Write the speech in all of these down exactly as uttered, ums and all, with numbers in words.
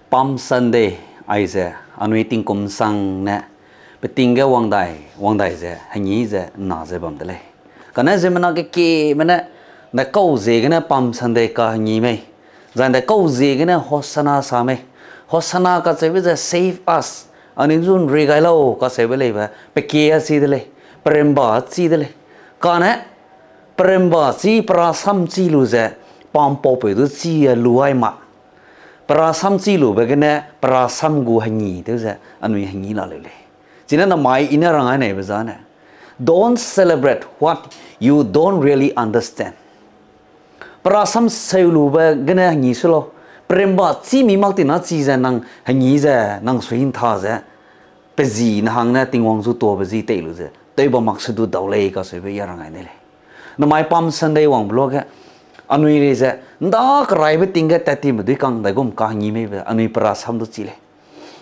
Palm Sunday aize anui tingkum sangne peting ge wang dai, wang dai ze, hengî ze, ’nna ze bam de lei. Kane ziemmena kekieme ne, ’ndaikau ziegene Palm Sunday kahengî mei, zai ’ndaikau ziegene Hosanna sa mei. Hosanna kacheube ze save us, anui zu ’nri gai lau kacheube leibe, pe kie a chi de lei, pe remba a chi de lei. Kane, pe remba chî, pe rasam chî lu ze, pa'mpaupeu du chî a lu ai mak. Pe rasam chî lube gene, pe rasam gu hengî tew ze, anui hengî laleu lei. Chine namai I ne rang ai neibe zane, don't celebrate what you don't really understand. Pe rasam seu lube gene hengî su lau. Pe remba chî mi mak tina chi ze nang hengî ze, nang sui'ntha ze, pe zi ne hangne Tingwang zu tuabe zi tei lu ze, tew bam mak se du dau lei kacheube I a rang ai ne lei. Namai Palm Sunday wangbe luage, anui lei ze, ’nda keraibe ting ge tat time dui kang daigum kahengî meibe, anui pe rasam du chi lei.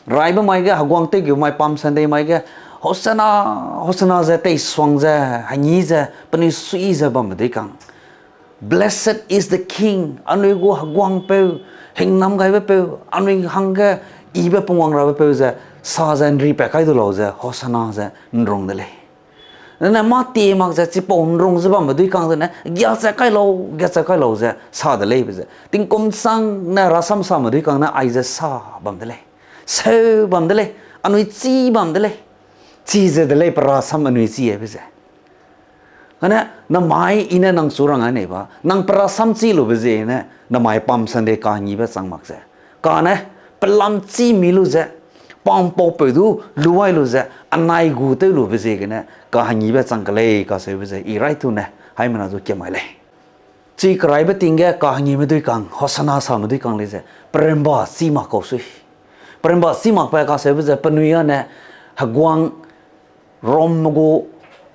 Raibe mai ge, heguang tewgeu mai Palm Sunday mai ge, Hosanna, Hosanna ze, teisuang ze, hengî ze, penui sui ze bambe dui kang. Blessed is the King, anui gu heguangpeu, hingnam gaibepeu, anui hangge yibe pungwang rabepeu ze, sa ze ’nripat kai du lau ze, Hosanna ze ’nrung de lei. Ne mâ tie mak ze chipau ’nrung ze bambe dui kang zene, giachat kai lau, giachat kai lau ze sa de leibe ze, tingkum sangne rasam same dui kang ne aize sa bam de lei. Seu bam de lei, anui chî bam de lei. Chi ze de lei pe rasam anui chî aibe ze. Kane, namai I ne nang chu rang ai nei ba, nang pe rasam chî lube ziegene, namai Palm Sunday kahengîbe chang mak ze. Kane, pelam chî mi lu ze, pa'mpaupeu du luai lu ze, anai gu tew lube ziegene, kahengîbe chang ke lei kacheube ze, I raitune, haimena zu kiam ai lei. Chi keraibe ting ge kahengîme dui kang, Hosanna same dui kang lei ze, pe remba chî mak kau sui. Pe remba chî makbe kacheube ze, penui â ne, heguang Rom gu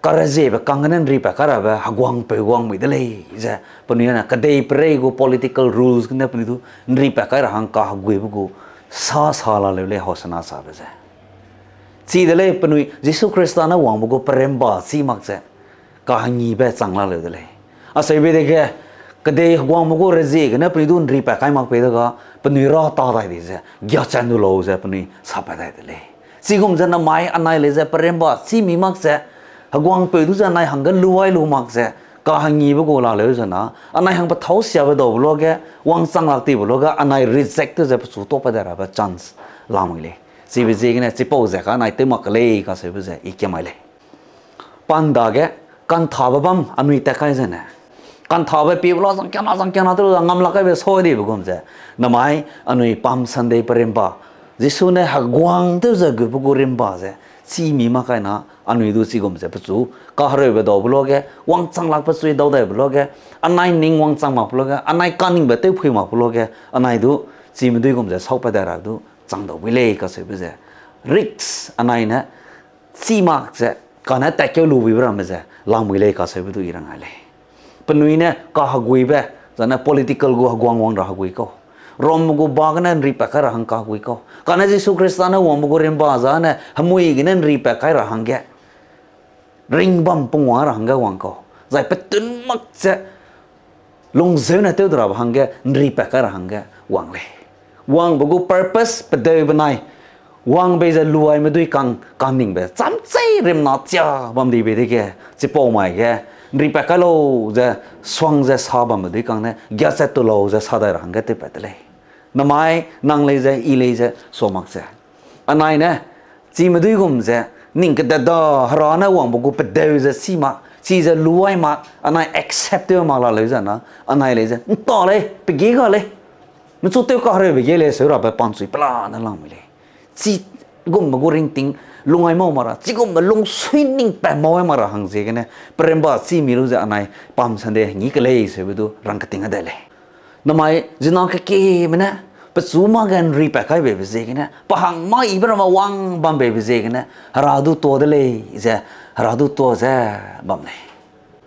kareziebe kang gene ’nripat kai rabe heguangpeu wang mui de lei ze, penui â ne kedei perei gu political rules gene penui du ’nripat kai ra hang kaheguibe gu sa sa laleu lei Hosanna sabe ze. Chi de lei penui Jisu Khrista ne wangbe gu pe remba chî mak ze, kahengîbe chang laleu de lei. Acheube dege, kedei heguangme gu reziegene penui du ’nripat kai mak pei de ga, penui ra ta dai di ze, giachat du lau ze penui sapat dai de lei. Chigum ze namai anai lei ze pe remba chî mi mak ze, heguangpeu du ze anai hangge luai lu mak ze, kahengîbe gu laleu ze na, anai hang pethâu siabe daube luage, wangchang lak tibe luage, anai reject tew ze pechu taupat dai rabe chance lamui lei. Chibe ziegene chipau ze ka anai tew mak ke lei kacheube ze I kiam ai lei. Pa ’ndage, kanthabe bam anui tat kai zene, kanthabe piebe la zangkiana zangkiana tew lu za ngam lak kaibe soi dibe gum ze, namai anui Palm Sunday pe remba, Jisu ne heguang tew ze gube gu remba ze, chî mi mak kai na, anui du chigum ze pechu, kahereube daube luage, wangchang lak pechui dau daibe luage, anai ning wangchang makbe luage, anai kaningbe tewphui makbe luage, anai du, chime dui gum ze saupat dai ra du, chang dau bui lei kacheube ze, risk anai ne, chî mak ze, kane tatkeu lu buibe ramme ze, lamui lei kacheube du I rang ai lei. Penui ne kaheguibe, zane political gu heguang wang ra hegui kau. Rom gu ba gene ’nripat kai ra hang kahegui kau. Kane Jisu Khrista ne wangbe gu remba zane, hemui gene ’nripat kai ra hangge. Ringbam pungwang ra hangge wang kau. Zai petun mak ze, lungzeu ne tew de rabe hangge, ’nripat kai ra hangge wang lei. Wangbe gu purpose pedeu benai, wang bei ze luaime dui kang kaningbe, chamchei rimna chia bam di bei dege, chipau mai ge, ’nripat kai lau ze, suang ze sa bambe dui kang ne, giachat tu lau ze sa dai ra hangge tewpat de lei. Namai, nang lei ze, I lei ze, sua mak ze. Anai ne, chime dui gum ze, ning kedat da, Hera ne wangbe gu pedeu ze chî mak, chize luai mak, anai accept tew mak laleu ze na, anai lei ze, ’nta lei, pe ge ga lei. Mechu tew kahereube ge lei, seu rabe panchui pelane lamui lei. Chigumbe gu ringting lungai mau mak ra, chigumbe lungsui ning pat mau mak ra hang ziegene, pe remba chî mi lu ze anai Palm Sunday hengî ke lei seube du rangketing a dai lei. Namai zina kekieme ne, pechu mâ ge ’nripat kai beibe ziegene, pa hang mâ yibe ramme wang bam beibe ziegene, Hera du tuâ de lei ze, Hera du tuâ ze bam lei.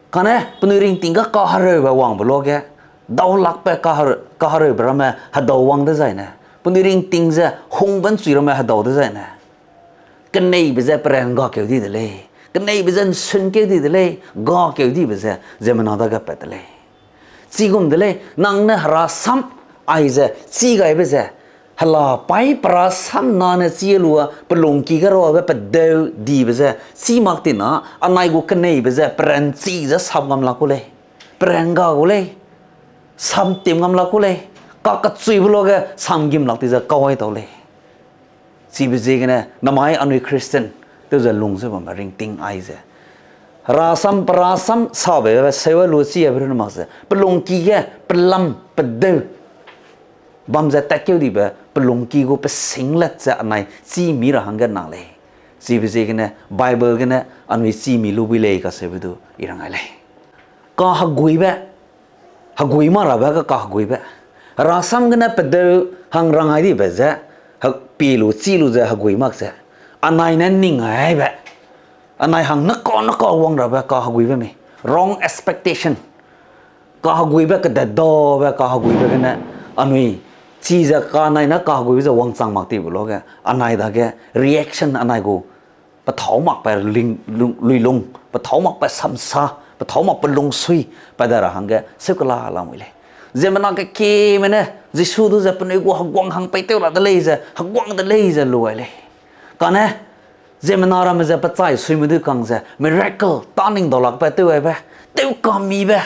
Kane penui ringting ga kahereube wangbe luage, daulakbe kahere-, kahereube ramme hedau wang dezaine, penui ringting ze hungbe ’nchui ramme hedau dezaine, keneibe ze peran gakeu di de lei, keneibe ze ’nsunkeu di de lei, gakeu dibe ze ziemmena dage pat de lei. Chigum de lei, nang ne Hera sam aize chî gaibe ze, Hela paî pe rasam na ne chî lu a, pe lungki ge rabe pedeu dibe ze, chî mak ti na, anai gu keneibe ze, peranchi ze sap ngam la ku lei. Peran ga gu lei. Sam tim ngam la ku lei. Kakechuibe luage, sam gim lak ti ze kawai tau lei. Chibe ziegene, namai anui Christian, tew ze lung ze bambe ringting ai ze. Rasam, pe rasam sabe, sewa lu chî a be run mak ze. Pe lungki ge, pelam, pedeu. Bam ze tatkeu dibe, pe lungki gu pe singlet ze anai chî mi ra hangge na lei. Chibe ziegene, Bible gene, anui chî mi lu bui lei kaseube du, i rang ai lei. Kaheguibe, hegui ma rabe ge kaheguibe. Rasam gene pedeu hang rang ai dibe ze, ha-, pie lu, chî lu ze hegui mak ze. Anai ne ning aibe. Anai hang neka neka wang rabe kaheguibe mei. Wrong expectation. Kaheguibe kededabe kaheguibe gene anui, chize kanai ne kaheguibe ze wangchang mak tibe luage, anai dage reaction anai gu, pethâu makbe ling-, lung-, luilung, pethâu makbe samsa, pethâu makbe lungsui, pa da ra hangge, seu kela lamui lei. Ziemmena kekieme ne, Jisu du ze penui gu heguang hang peitew ra de lei ze, heguang de lei ze lu ai lei. Kane, ziemmena ramme ze pechai suime dui kang ze, miracle, tâ ning daulakbe tew aibe, tew kamibe,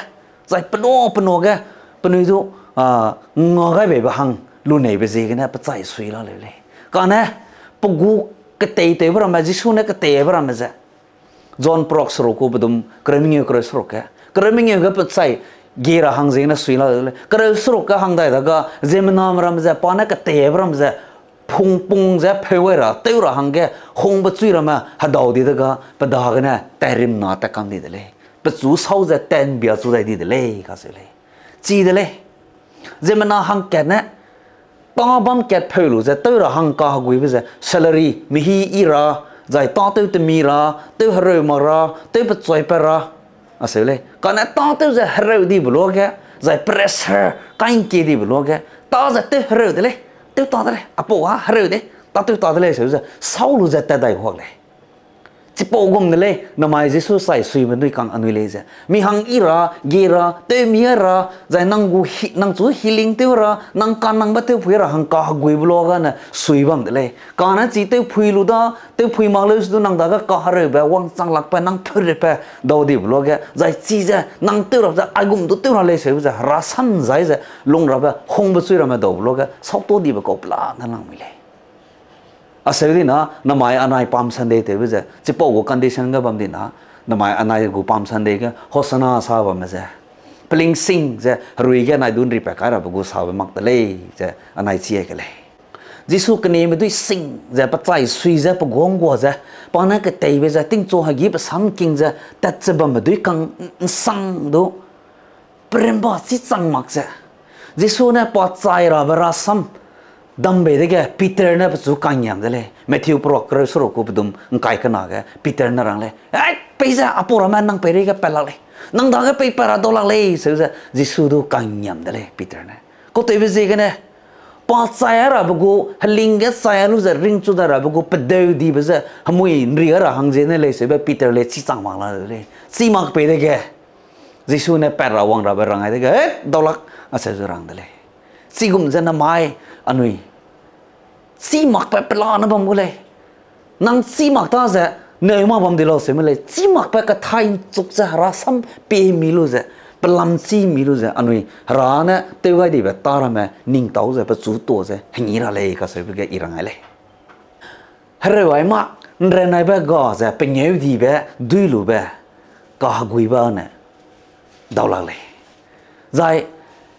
zai pena pena ge, penui du, a, nga gai beibe hang, luneibe ziegene pechai sui la leu lei. Kane, pe gu keteitewbe ramme, Jisu ne keteibe ramme ze. John perok seruk gu pedum, kereu mengeu kereu seruk ge. Kereu mengeu ge pechai, gie ra hang ziegene sui la leu lei. Kereu seruk ge hang dai dage, ziemmename ramme ze, pa ne keteibe ramme ze, pungpung ze pheu gai ra, tew ra hangge, hungbe chui ramme, hedau di dege, pe dagene, tat rimna tat kam di de lei. Pechu sau ze tat ’mbia chu dai di de lei, kaseu lei. Chi de lei. Ziemmena hangkat ne, tâ bam kat pheu lu ze tew ra hang kaheguibe ze, salary, mehî yi ra, zai tâtew temi ra, tew hereu mak ra, tew pechuipat ra, aseu lei. Kane tâtew ze hereu dibe luage, zai pressure, kai'ngkie dibe luage, tâ ze tew hereu de lei, tew ta de lei, apau a hereu de, tâtew ta de lei, seu ze, sau lu ze tat dai huak lei. Chipau gum de lei, namai Jisu chai suibe dui kang anui lei ze. Mi hang yi ra, gie ra, tew mi ra, zai nang gu he-, nang chu healing tew ra, nang kanangbe tew phui ra hang kaheguibe luage ne sui bam de lei. Kane chi tew phui lu da, tew phui mak leu su du nang dage kahereube, wangchang lakbe, nang pheurebe, dau dibe luage, zai chi ze, nang tew ra ze, aigum du tew ra lei seu ze, herasam zai ze, lung rabe, hungbe chui ramme daube luage, sauto dibe kau pela ne lang mi lei. Aseu di na, namai anai Palm Sunday tewbe ze, chipau gu condition ge bam di na, namai anai gu Palm Sunday ge Hosanna sa bamme ze. Pelingsing ze, herui ge anai du ’nripat kai rabe gu sabe mak de lei, ze anai chi ai ke lei. Jisu keneme dui sing ze, pechai sui ze, pe guang gua ze, pa ne keteibe ze, tingchu hegi pe samking ze, tat ze bamme dui kang ’nsang du, peremba chî chang mak ze. Jisu ne pa chai rabe rasam, dam bei dege Peter ne pechu kangiam de lei. Matthew perok kereu seruk gu pedum ’ngkai kena ge Peter ne rang lei. Ei, peize apau ramme nang peireige pat lak lei. Nang dage peipat ra dau lak lei, seu ze Jisu du kangiam de lei Peter ne. Kautewbe ziegene, pa chai rabe gu, heling ge chai lu ze ringchu dai rabe gu, pedeu dibe ze, hemui ’nri ra hang ziene lei, seube Peter lei chî chang mak la de lei. Chî mak pei dege, Jisu ne pat ra wang rabe rang ai dege, eh, dau lak, aseu ze rang de lei. Chigum ze namai, anui. Chî makbe pelane bam gu lei. Nang chî mak ta ze, neu mak bam di lau seu me lei. Chî makbe kathai ’nchuk ze herasam pie mi lu ze, pelam chî mi lu ze, anui Hera ne tew gai dibe tâ ramme ningtau ze, pechu tuâ ze, hengi ra lei kaseube ge i rang ai lei. Hereu ai mak, ’nran aibe ga ze, pengêudibe, duî lube, kaheguibe ne dau lak lei. Zai,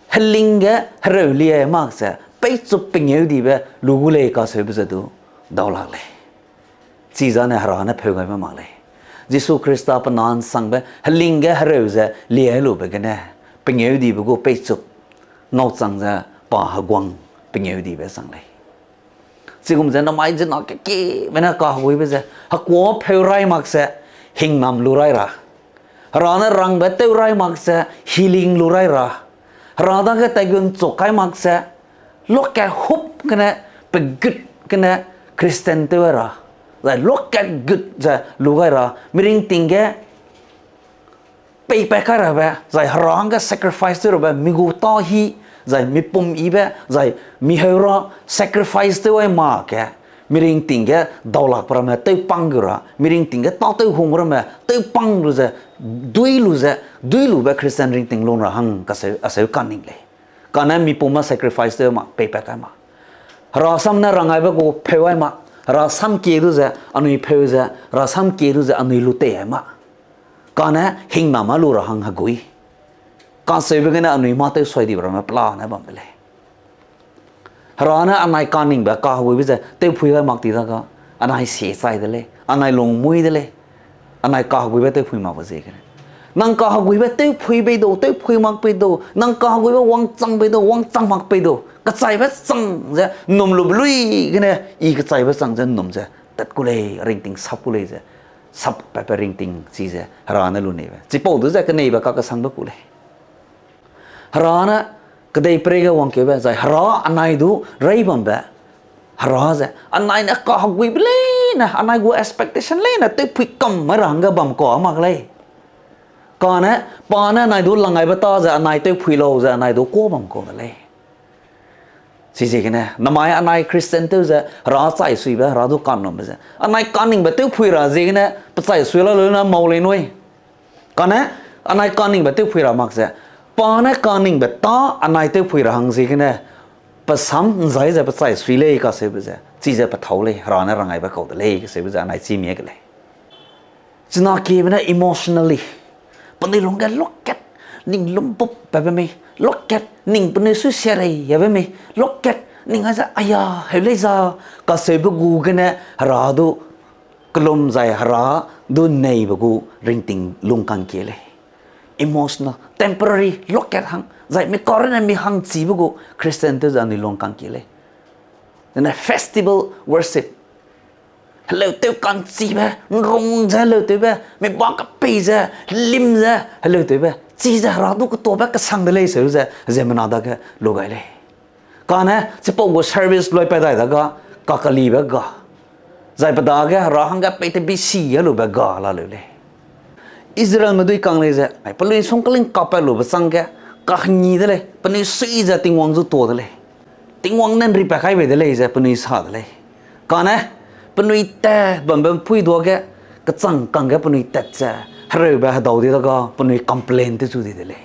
heling ge hereu liai mak ze, peichup pengêudibe lu gu lei kaseube ze du dau lak lei. Chizane Hera ne pheu gaibe mak lei. Jisu Khrista pe na ’nsangbe heling ge hereu ze liai lube gene, pengêudibe gu peichup ngauchang ze pa heguang pengêudibe chang lei. Chigum ze namai zena kekieme ne kaheguibe ze, hekuâ pheu rai mak ze, hingnam lu rai ra. Hera ne rangbe tew rai mak ze, healing lu rai ra. Hera dage taigun chuk kai mak ze, luakat hup gene, pegut gene, Christian tew ra. Zai luakat gut ze lu gai ra, miringting ge, peipat kai rabe, zai Hera hangge sacrifice tew rabe, mi gu tâ hi, Zai mipum yibe, zai mi heu ra sacrifice tew ai mak ge, miringting ge daulak pe ramme tewpang gu ra, miringting ge tâtew hung ramme tewpang lu ze, dui lu ze, dui lube Christian ringting lung ra hang kaseu, aseu kaning lei. Kane mipum ma sacrifice tew ma, peipat kai ma. Hera sam ne rangaibe gu pheu ai ma. Hera sam kie du ze, anui pheu ze, hera sam kie du ze, anui lu tei ai ma. Kane hingnam a lu ra hang hegui. Kaseube gene anui mâ tew suai dibe ramme pelane bam de lei. Hera ne anai kaningbe kaheguibe ze tewphui gai mak ti da ga, anai sie chai de lei, anai lung mui de lei, anai kaheguibe tewphui makbe ziegene. Nang kaheguibe tewphui bei du, tewphui mak pei du, nang kaheguibe wangchang bei du, wangchang mak pei du, kechaibe chang ze nnum lube lui gene, i kechaibe chang ze nnum ze tat ku lei, ringting sap ku lei ze, sap patbe ringting chi ze Hera ne lu neibe. Chipau du ze keneibe kakesangbe ku lei. Hera ne kedeiperei ge wangkeube zai Hera anai du rei bambe. Hera ze anai ne kaheguibe leine, anai gu expectation leine tewphui kam mai ra hangge bam kau mak lei. Kane pa ne anai du langaibe ta ze anai tewphui lau ze anai du kuâ bam kau de lei. Chiziegene namai anai Christian tew ze Hera chai suibe, Hera du kanumbe ze anai kaningbe tewphui ra ziegene pe chai sui la lu ne mau lei nui. Kane anai kaningbe tewphui ra mak ze, pa ne kaningbe ta anai tewphui ra hang ziegene, pe sam nzai ze pe chai sui lei kaseube ze, chize pe thâu lei, Hera ne rangaibe kau de lei kaseube ze anai chî mie ke lei. China kiebe ne emotionally, penui lungge lokat, ning lumbup pabe mei, lokat, ning penui sui siarei yabe mei, lokat, ning aize aya heu lei za, kaseube gu gene Hera du kelum zai Hera du neibe gu ringting lung kangkie lei. Emotional, temporary, lokat hang, zai mi karune mi hangchibe gu Christian tew ze anui lung kangkie lei. Zene festival worship. Heleu tew kangchibe, nrung ze heleu tewbe, mi ba kapei ze, lim ze heleu tewbe, chize Hera du ketuabe kesang de lei seu ze, ziemmena dage lu gai lei. Kane chipau gu service lui pat dai da ga, kakelibe ga, zai pe dage Hera hangge pei tebisi a lube ga laleu lei. Israelme dui kang lei ze, ai, penui sungkling kapat lube chângge, kahengi de lei, penui sui ze Tingwang zu tuâ de lei. Tingwang ne nripat kai bei de lei ze penui sa de lei. Kane, penui tat bambe ’mpuî duage, kechang kangge penui tat ze, hereube hedau di da ga, penui complain tew chu di de lei.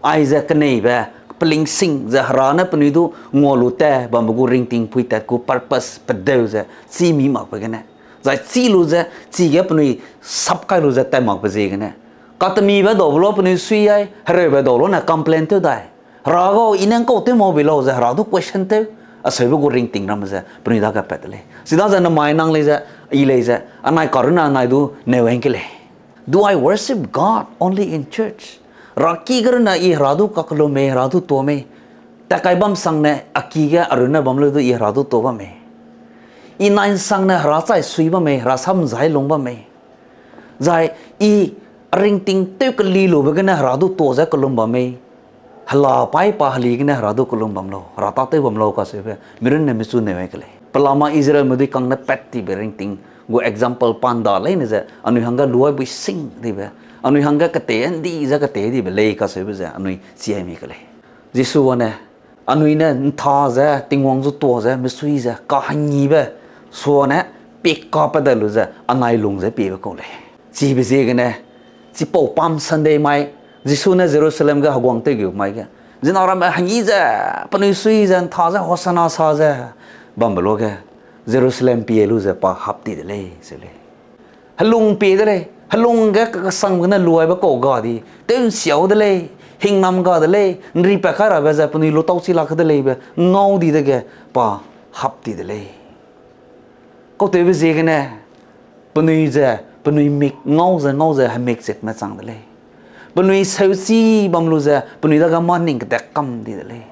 Aize keneibe, pelingsing ze Hera ne penui du ngua lu tat bambe gu ringting ’mpuî tat gu purpose pedeu ze chî mi makbe gene. Zai chî lu ze, chige penui sap kai lu ze tat makbe ziegene. Katemibe dau lu penui sui ai, hereube dau lu ne complain tew dai. Hera gau, i ne ’ngkau tew mau bei lau ze Hera du question tew, aseube gu ringting ramme ze penui dage pat de lei. Chidaze namai nang lei ze, i lei ze, anai karune anai du neu ’ngke lei. Do I worship God only in church? Ra ki ge rune i Hera du kakellum mei, Hera du tuâ mei? Tat kai bam sangne a ki ge arune bam leu du i Hera du tuâ bam mei? I nai ’nsangne Hera chai sui bam mei, Hera sam zai lung bam mei? Zai i ringting tew keli lube gene Hera du tuâ ze kellum bam mei? Hela paî pa heli gene Hera du kellum bam lau, Hera tâtew bam lau kaseube, mirunne michu neu ’ngke lei. Pelama Israelme dui kang ne pat tibe ringting gu example panda leine ze, anui hangge luai bui sing dibe, anui hangge ketei ’ndi ze ketei dibe lei kaseube ze, anui chi ai mi ke lei. Jisu â ne, anui ne ’ntha ze, Tingwang zu tuâ ze, misui ze, kahengibe, suane, pie kapat dai lu ze, anai lung ze piebe kau lei. Chibe ziegene, chipau Palm Sunday mai, Jisu ne Jerusalem ge heguang tew gu mai ge, zina ramme hengi ze, penui sui ze, ’ntha ze, Hosanna sa ze, bambe luage, Jerusalem pie lu ze pa hap ti de lei, se lei. Helung pie de lei, helung ge kakesangbe gene luaibe kau ga di, tew ’nsiau de lei, hingnam ga de lei, ’nripat kai rabe ze penui lu tau chi lak de leibe, ngau di dege pa hap ti de lei. Kautewbe ziegene, penui ze, penui mik ngau ze, ngau ze, hemik chetme chang de lei. Penui seuchi bam lu ze, penui dage mâ ning kedat kam di de lei.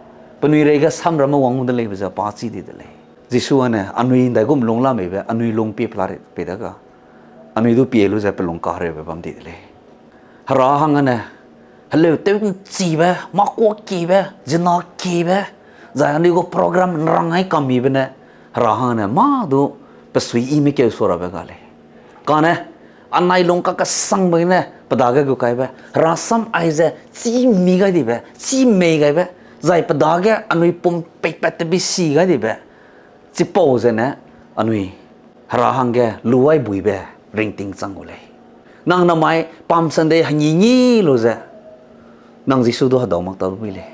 Penui reige samramme wang de leibe ze pa chî di de lei. Jisu â ne, anui ’ndaigum lung lameibe, anui lung pie pela rit pei da ga, anui du pie lu ze pe lung kahereube bam di de lei. Hera hang â ne, heleu tew ’nchibe, mâ kuâ kiebe, zina kiebe, zai anui gu program ’nrang ai kam mibe ne, Hera hang â ne mâ du pe sui i mekeu sua rabe ga lei. Kane, anai lung kakesangbe gene pe dage gu kaibe, Hera sam aize chî mi gai dibe, chî mei gaibe, Zai pe dage anui pum peipat tebi si gai dibe, chipau zene anui Hera hangge luai buibe ringting chang gu lei. Nang namai Palm Sunday hengî ngî lu ze, nang Jisu du hedau mak ta lu bui lei.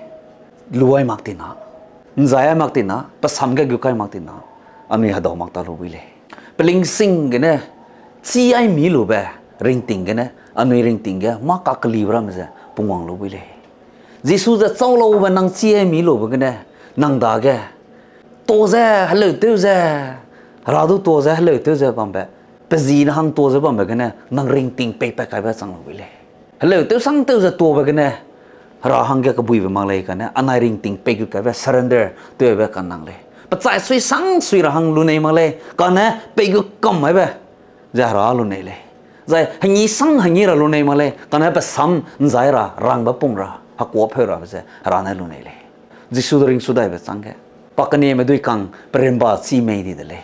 Luai mak tina, ’nzai mak tina, pe sam ge gu kai mak tina, anui hedau mak ta lu bui lei. Pelingsing gene, chî ai mi lube ringting gene, anui ringting ge mâ kakelibe ramme ze pungwang lu bui lei. Jisu ze chau laube nang chî ai mi lube gene, nang dage tuâ ze, heleutew ze, Hera du tuâ ze, heleutew ze bambe, pe zi ne hang tuâ ze bambe gene nang ringting peipat kaibe chang lu bui lei. Heleutew sangtew ze tuâbe gene Hera hangge kebuibe mak lei kane, anai ringting pei gu kaibe surrender tewbe ka'nnang lei. Pe chai sui sang sui ra hang lunei mak lei, kane pei gu kam maibe ze Hera lunei lei. Zai hengî sang hengî ra lunei mak lei, kane pe sam ’nzai ra rangbe pung ra, hekuâpheu rabe ze Hera ne lunei lei. Jisu du ringsu daibe chângge, pa kenieme dui kang perimba chî mei di de lei.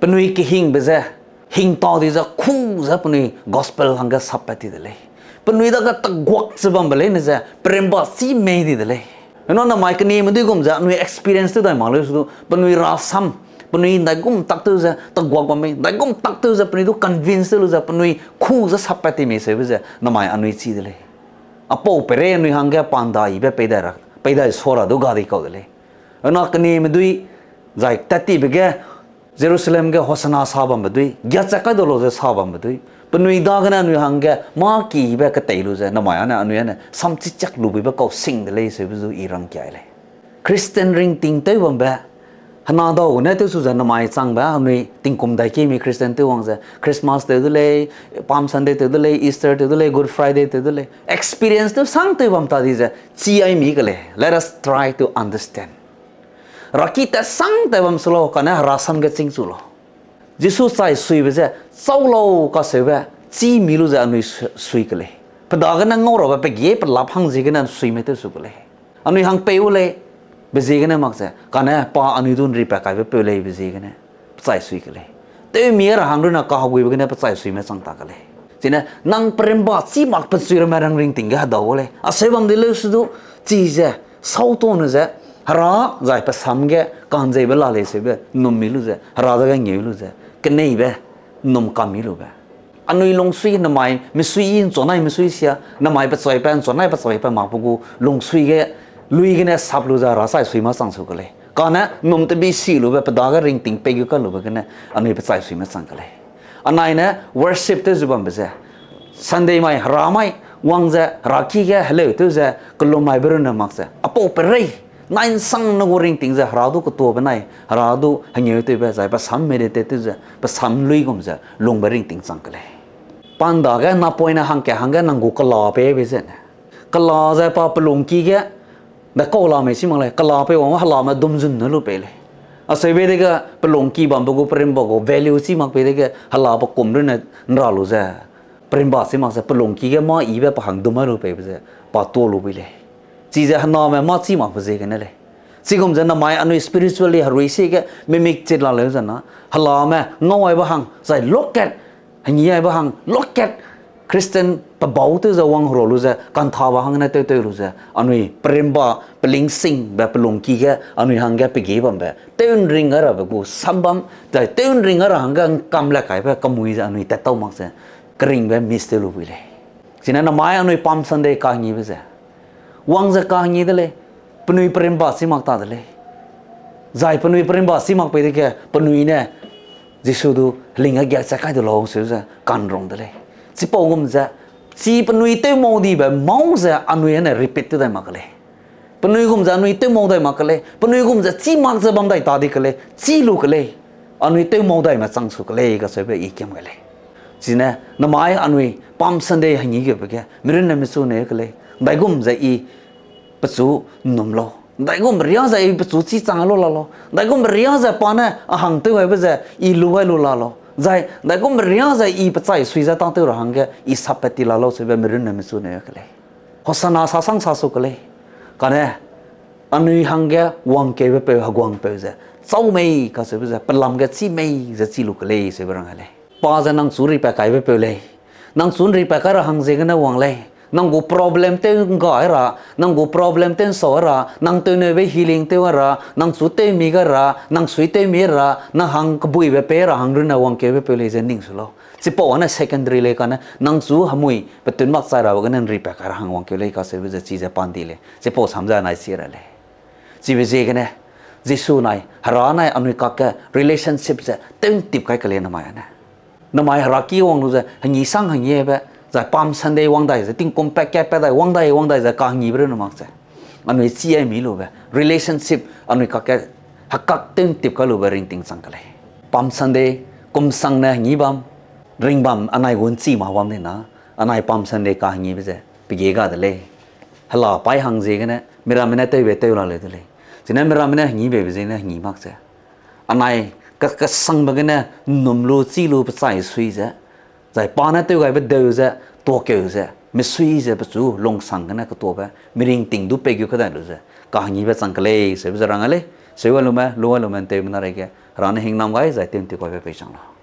Penui kehingbe ze, hingtau di ze, ku ze penui gospel hangge sappat ti de lei. Penui dage teguak ze bambe leine ze perimba chî mei di de lei. Hena namai kenieme dui gum ze anui experience tew dai mak leu su du, penui rasam, penui ’ndaigum taktew ze teguak bam mei, ’ndaigum taktew ze penui du convince tew lu ze penui ku ze sappat ti mei seube ze namai anui chî de lei. Apau peirei anui hangge pa ’ndaibe peidai ra, peidai sa ra du ga di kau de lei. Hena kenieme dui, zai tat tibe ge, Jerusalem ge Hosana sa bambe dui, giachat kai du lau ze sa bambe dui, penui dagene anui hangge mâ kibe ketei lu ze namai âne anui âne samchichak lu buibe kau sing de lei seube zu I rangkiai lei. Christian ringting tew bambe, hena dau gene tew su ze namai changbe anui tingkum daikimi Christian tew wang ze Christmas tew de lei, Palm Sunday tew de lei, Easter tew de lei, Good Friday tew de lei. Experience tew sang tew bam ta di ze, chî ai mi ke lei. Let us try to understand. Raki tat sang tat bam su lau, kane Hera sam ge chîngchu lau. Jisu chai suibe ze, chau lau kaseube, chî mi lu ze anui su-, sui ke lei. Pe dagene ngau rabe pe gie pe lap hang ziegene suime tew su ke lei. Anui hang pei u lei, be ziegene mak ze, kane pa anui du ’nripat kaibe peu lei be ziegene, pe chai sui ke lei. Tewmi ra hang runne kaheguibe gene pe chai suime chang ta ke lei. Chine, nang perimba chî mak pe chui ramme rang ringting ge hedau lei. Aseu bam di leu su du, chize, sautau ne ze, Hera zai pe sam ge ka'nzeibe la lei seube, ’nnum mi lu ze, Hera dage ngeu lu ze, keneibe, ’nnum kam mi lube. Anui lungsui namai, misui I ’nchuanai misui sia, namai pe chaibe, ’nchuanai pe chaibe makbe gu, lungsui ge, lui gene sap lu ze Hera chai sui mâ chang su ke lei. Kane, ’nnum tebi si lube, pe dage ringting pei gu kai lube gene, anui pe chai suime chang ke lei. Anai ne worship tew zu bambe ze, Sunday mai, Hera mai, wang ze, Hera ki ge, heleu tew ze, kelum maibe runne mak ze, apau perei, nai ’nsang ne gu ringting ze, Hera du ketuabe nai, Hera du hengeu tewbe, zai pe sam meditate tew ze, pe sam lui gum ze, lungbe ringting chang ke lei. Pa ’ndage napoine hangkat hangge nang gu kela peibe zene, kela ze pa pelungki ge, de kau la mei si mak lei, kela pei wang helame dumzun ne lu pei lei. Aseube dege pelungki bambe gu perimba gu value chî mak pei dege hela pe kum runne ’nra lu ze, perimba chî mak ze pelungki ge mâ yibe pa hang dum ai lu peibe ze, pa tuâ lu bui lei. Chize hename mâ chî makbe ziegene lei. Chigum ze namai anui spiritually herui siege mimik chit la leu ze na, helame ngau aibe hang, zai lokat, hengi aibe hang, lokat, Christian pebau tew ze wang hera lu ze, kanthabe hangne tewtew lu ze, anui perimba, pelingsingbe pelungki ge, anui hangge pege bambe, tew ’nring gai rabe gu sam bam, zai tew ’nring gai ra hangge ’ngkam le kaibe kemui ze anui tat tau mak ze, keringbe miss tew lu bui lei. Chine namai anui Palm Sunday kahengibe ze, wang ze kahengi de lei, penui perimba chî mak ta de lei. Zai penui perimba chî mak pei dege, penui ne Jisu du heling ge giachat kai du lau seu ze ka'nrung de lei. Chipau gum ze, chi penui tew mau dibe mau ze anui ne repeat tew dai mak ke lei. Penui gum ze anui tew mau dai mak ke lei. Penui gum ze chî mak ze bam dai ta di ke lei. Chî lu ke lei. Anui tew mau daime chang su ke lei kaseube I kiam gai lei. Chine, namai anui Palm Sunday hengi gebe ge, mirunne michu ne ke lei. ’Ndaigum ze I pechu ’nnum lau. ’Ndaigum ria ze I pechu chî chang lu la lau. ’Ndaigum ria ze pa ne a hang tew gaibe ze I lu gai lu la lau. Zai, ’ndaigum ria ze I pe chai sui ze tâtew ra hangge I sappat ti la lau seube mirunne michu ne ke lei. Hosana sasang sa su ke lei. Kane, anui hangge wangkeube peu heguangpeu ze, chau mei kaseube ze, pelam ge chî mei ze chî lu ke lei seube rang lei. Pa ze nang chu ’nripat kaibe peu lei. Nang chu ’nripat kai ra hang ziegene wang lei. Nang gu problem tew ngga ra, nang gu problem tew nsau ra, nang tewneube healing tew ra, nang chu tewmi ga ra, nang sui tewmi ra, nang hang kebuibe pei ra, hang runne wangkeube peu lei ze ning su lau. Chipau ane secondary lei kane, nang chu hemui petun mak chai rabe gene nri pa kai ra hang wangkeu lei kaseube ze chize pa ndi lei. Chipau sam ze anai chi ra lei. Chibe ziegene, Jisu nai, Hera nai anui kakge relationship ze tew'ntip kai ke lei namai ane. Namai Hera ki wang lu ze, hengi sang hengibe, zai Palm Sunday wang dai ze, tingkum pat kat pat dai, wang dai, wang dai ze, kahengibe run mak ze. Anui chi ai mi lube, relationship anui kakge hekak tew'ntip kai lube ringting chang ke lei. Palm Sunday, kum sang ne hengi bam, ring bam, anai gu nchi ma bam dina, anai Palm Sunday kahengibe ze, pe ge ga de lei. Hela paî hang ziegene, miramme ne tewbe tew la leu de lei. Chine miramme ne hengi beibe ziegene hengi mak ze. Anai, ka, kesangbe gene, nnum lu, chî lu, pechai sui ze. Zai pa ne tewgaibe deu ze, tuakeu ze, misui ze pechu, lungsang gene ketuabe, miringting du pei gu kedai lu ze. Kahengibe chang ke lei, seube ze rang a lei, seu a lume, lu a lume, ntewbe na reige, Hera ne hingnam gai, zai tew'ntip kaibe pei chang lau.